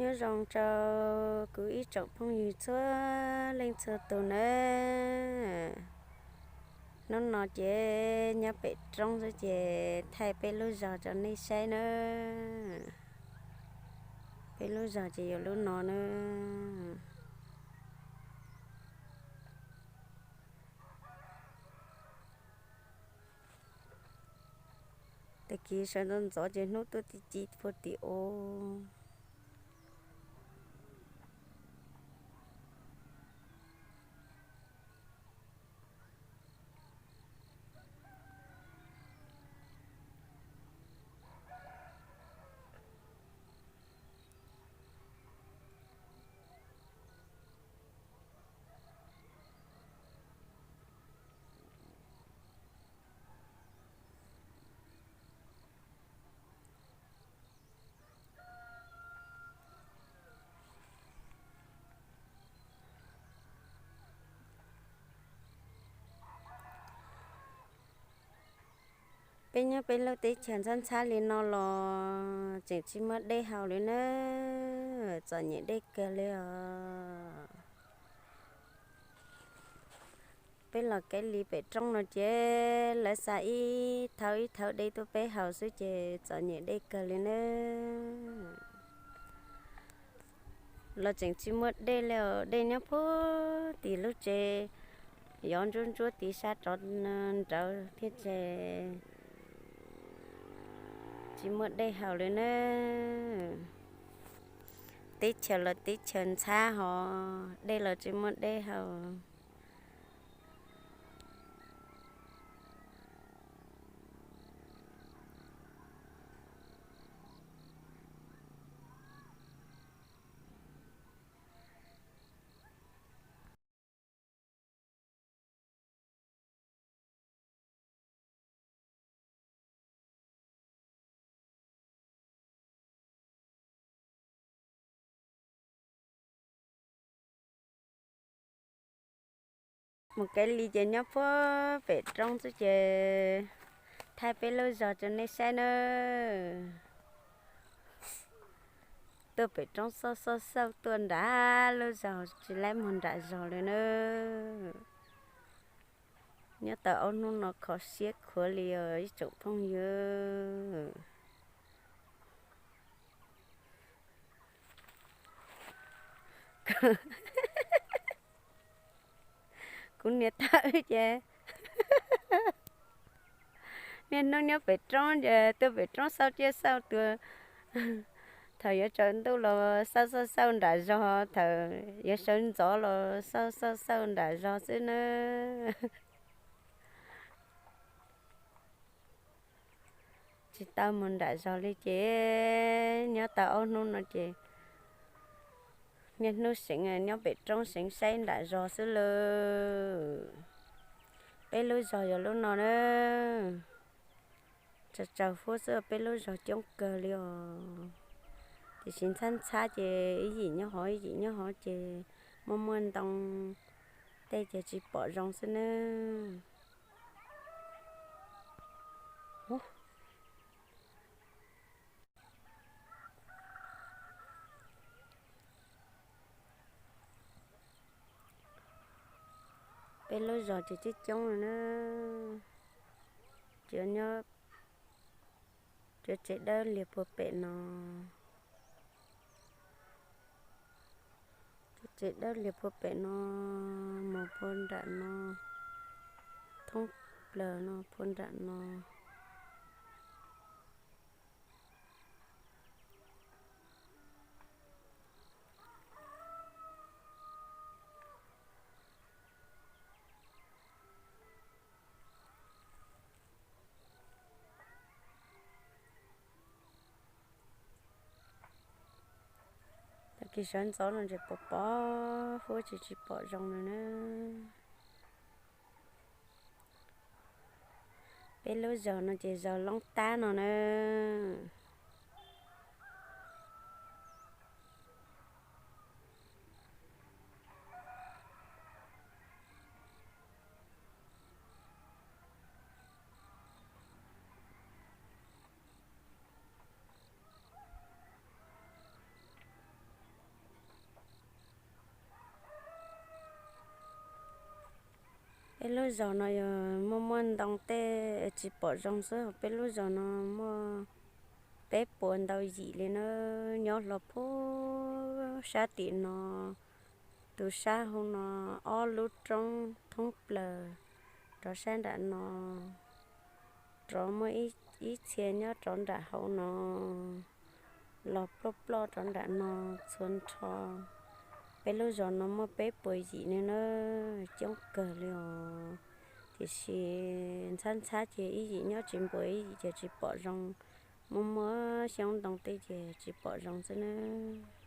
Nyob zoo rau kuv ib tsoom phooj ywg txhua leej txhua tus nawb. Hnub no ces nyob pem roob xwb ces thaij peb lub zos rau nej saib nawb. Peb lub zos ces yog lub no nawb. Tag kis sawv ntxov ntxov ces hnub tuaj ci ci puag tim ub. Peb nyob peb lub teb chaws ntxhab ntxhab li no los tseem tsis muaj dej haus li na, txom nyem dej kawg li os. Peb los Kaib Lis pem roob no ces lawv xa ib thawv ib thawv dej tuaj peb haus xwb ces txom nyem dej kawg li nawb. Los tseem tsis muaj dej li os, dej nyob puag tim lub tsev, yov ntsuab ntsuab tim sab rov nrawd thiab ces tsis muaj dej haus li nawb. Teb chaws los teb chaws ntxhab hos dej los tsis muaj dej haus. Mus Kaib Lis ces nyob puag pem roob xwb ces thaij peb lub zos rau nej saib nawb. Tuaj pem roob xauj xauj xauj tuaj nram lub zos tsis laib mus nram zos li nawb. Nyob tau ob hnub no kho siab khuav li os ib tsoom phooj ywg. Kuv niam tawb ces niaj hnub nyob pem roob ces tuaj pem roob xauj ciaj xauj tuag. Thaum yuav tsaus ntuj los xauj xauj xauj nram zos, thaum yuav sawv ntxov los xauj xauj xauj nram zos xwb nawb. Tsis tau mus nram zos li ces nyob tau ob hnub no ces niaj hnub seev nyob pem roob seev saib nram zos xwb lawm. Peb lub zos yog lub no na. Tsaus tsaus huab xwb peb lub zos coob kawg li os. Tiam sis ntxhab ntxhab ces ib yim nyob hov ib yim nyob hov ces muaj muaj ntoo tej ces tsis pom zoo xwb nawb. Peb lub zos ces coob coob no na. Cov nyob, cov tsev dawb liag puag pem no, cov tsev dawb liag puag pem no, mus puag nram no, thoob plaws no puag nram no. Tag kis sawv ntxov no ces pom pom huab tsis tsis pom zoo li na. Peb lub zos no ces zos Loob Tab no na. Peb lub zos no yog muaj muaj ntoo tej tsis pom zoo xwb, peb lub zos no muaj peb puas ntau yim li na, nyob hlo puag sab tim no, tus sab hauv no ob lub roob thoob plaws, rov sab nram no, rov muaj ib txhia nyob rov nram hauv no, los ploj ploj rov nram no txhua nrho. Peb lub zos no muaj peb puas yim li na, coob kawg li os. Tiam sis ntxhab ntxhab ces ib yim nyob tsis npuas, ib yim ces tsis pom zoo, muaj muaj xyoob ntoo tej ces tsis pom zoo xwb nawb.